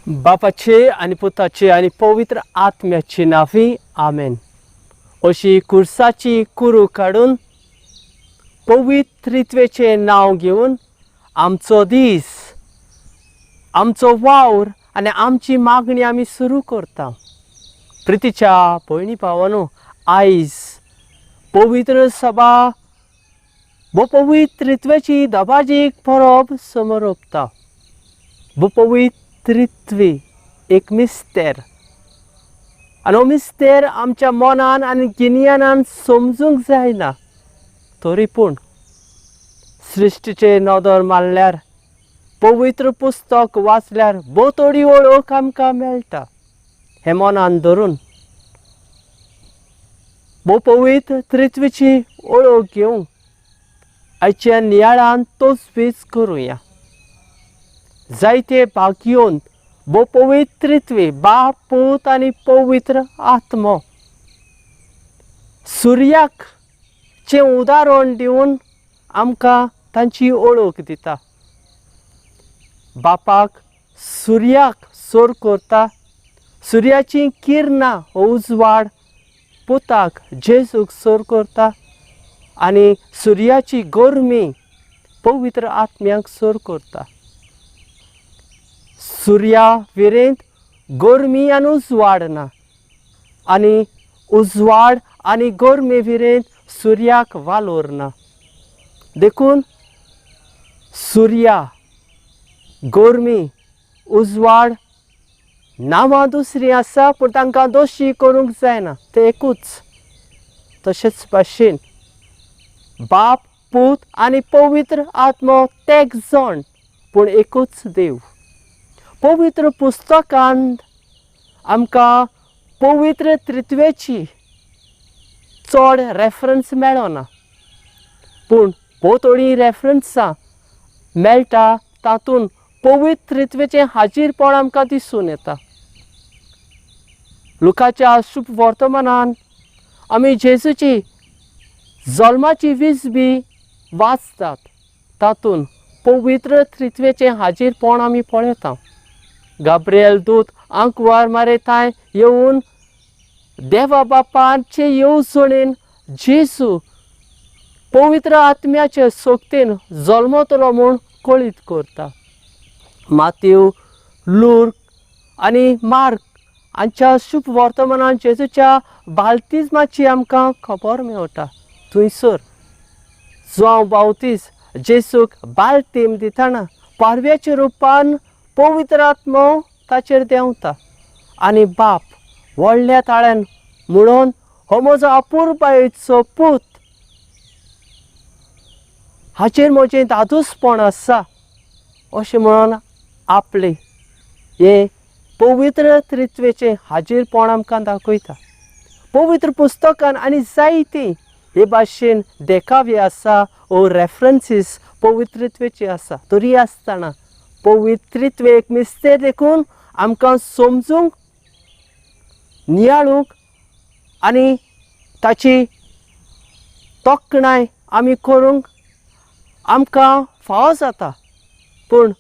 बापाचे आनी पुताचे आनी पवित्र आत्म्याचे नांवी, आमेन. अशी कुर्साची कुरू काडून पवित्रित्वेचें नांव घेवन आमचो दीस, आमचो वावर आनी आमची मागणी आमी सुरू करता. प्रितीच्या भयणी भावानो, आयज पवित्र सभा वो पवित्रित्वाची दबाजीक परब समरोपता. वो पवित्रित्वी एक मिस्तेर आनी हो मिस्तेर आमच्या मनान आनी गिन्यानान समजूंक जायना, तरी पूण सृश्टीचे नदर मारल्यार, पवित्र पुस्तक वाचल्यार भोव थोडी वळख आमकां मेळटा. हें मनान धरून भोव पवित्र त्रित्वीची वळख घेवंक आयच्या नियाळान तोच करुया. जायते भाग्योन भोव पवित्रित्वे बाप, पूत आनी पवित्र आत्मो सुर्याक चें उदाहरण दिवन आमकां तांची वळख दिता. बापाक सुर्याक सोर करता, सुर्याची किरणां हो उजवाड पुताक जेजूक सोर करता आनी सुर्याची गरमी पवित्र आत्म्याक सोर करता. सुर्या विरेंत गरमी आनी उजवाड ना आनी उजवाड आनी गरमी विरेंत सुर्याक वालोर ना. देखून सुर्या, गरमी, उजवाड नांवां दुसरीं आसा, पूण तांकां दोशी करूंक जायना, ते एकूच. तशेंच भाशेन बाप, पूत आनी पवित्र आत्मो तेग जाण पूण एकूच देव. पवित्र पुस्तकांत आमकां पवित्र त्रित्वेची चड रेफरन्स मेळना, पूण भोव थोडीं रेफरन्सां मेळटा. तातूंत पवित्र त्रित्वेचें हाजीरपण आमकां दिसून येता. लुकाच्या शुभ वर्तमानान आमी जेजूची जल्माची विजबी वाचतात, तातूंत पवित्र त्रित्वेचें हाजीरपण आमी पळयता. गाब्रियल दूत आंकवार मारेताय येवन देवा बापाचे येवजणेन जेजू पवित्र आत्म्याचे सोगतेन जल्मतलो म्हूण कळीत करता. मातेव, लूर्क आनी मार्क हांच्या शुभ वर्तमानान जेजूच्या बालतिज्माची आमकां खबर मेळटा. थंयसर जुआंव बावतीस जेजूक बालतीम दितना पारव्याच्या रुपान पवित्र आत्मो ताचेर देंवता आनी बाप व्हडल्या ताळ्यान म्हणून, हो म्हजो अपुरबायेचो पूत, हाचेर म्हजें दादूसपण आसा, अशें म्हणून आपलें हें पवित्र त्रित्वेचें हाजीरपण आमकां दाखयता. पवित्र पुस्तकान आनी जायतीं हे भाशेन देखावे आसा ओ रेफरन्सीस पवित्रत्वेचे आसा. तरी आसतना पवित्रित्व एक मिस्तेर देखून आमकां समजूंक, नियाळूंक आनी ताची तोखणाय आमी करूंक आमकां फावो जाता, पूण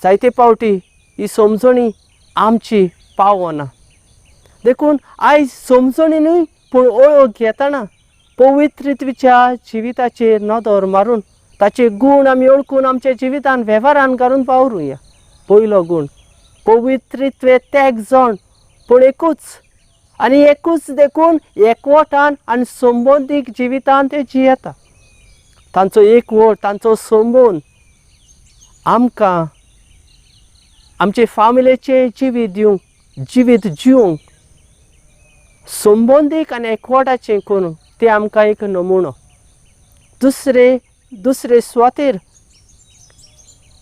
जायते फावटी ही समजणी आमची पावना. देखून आयज समजणी न्हय पूण वळख घेतना पवित्रत्वाच्या जिविताचेर नदर मारून ताचे गूण आमी वळखून आमच्या जिवितान वेव्हारान घालून वावरुया. पयलो गूण, पवित्रित्वे तेग जाण पूण एकूच आनी एकूच, देखून एकवटान आनी संबंदीक जिवितान ते जियेता. तांचो एकवट, तांचो संबंद आमकां आमचे फामिलेचें जिवीत दिवंक, जिवीत जिवंक संबंदीक आनी एकवटाचें करूंक ते आमकां एक नमुनो. दुसरे दुसरे सुवातेर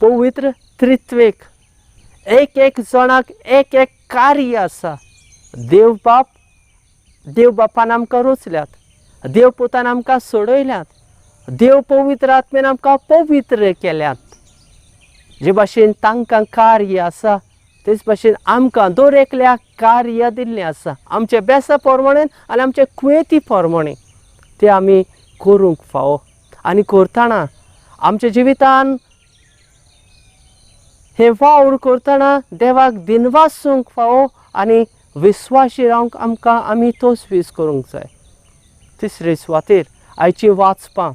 पवित्र त्रित्वेक एक एक जाणाक एक एक कार्य आसा. देव बाप, देव बापान आमकां रचल्यात, देव पुतान आमकां सोडयल्यात, देव पवित्र आत्म्यान आमकां पवित्र केल्यात. जे भाशेन तांकां कार्य आसा, तेच भाशेन आमकां दर एकल्याक कार्य दिल्लें आसा. आमच्या बेसा प्रमाणे आनी आमच्या कुयेती प्रमाणे ते आमी करूंक फावो आनी करतना आमच्या जिवितान हे वावर करतना देवाक दिनवासूंक फावो आनी विस्वाशी रावंक आमकां आमी तोच करूंक जाय. तिसरे सुवातेर आयची वाचपां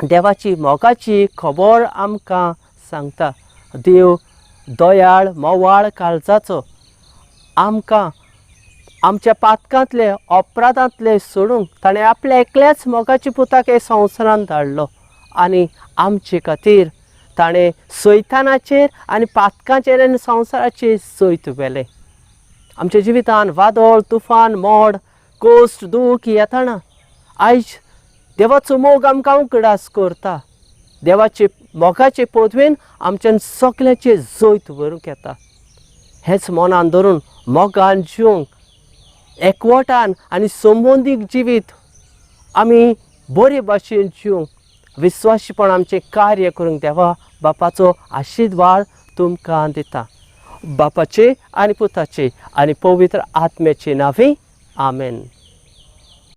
देवाची मोगाची खबर आमकां सांगता. देव दयाळ मोवाळ काळजाचो आमकां आमच्या पातकांतले अपराधांतले सोडूंक ताणें आपल्या एकल्याच मोगाच्या पुताक हे संवसारांत धाडलो आनी आमचे खातीर ताणें सैतानाचेर आनी पातकांचेर आनी संवसाराचेर जैत व्हेलें. आमच्या जिवितान वादळ, तुफान, मोड, कोश्ट, दूख येतना आयज देवाचो मोग आमकां उगडास करता. देवाचे मोगाचे पदवेन आमच्यान सगळ्याचेर जैत व्हरूंक येता. हेंच मनान धरून मोगान जिवंक एकवटान आनी संबंदीक जिवीत आमी बरे भाशेन जिवंक विस्वाशीपण आमचें कार्य करूंक देवा बापाचो आशिर्वाद तुमकां दिता. बापाचे आनी पुताचे आनी पवित्र आत्म्याचे नांवे, आमेन.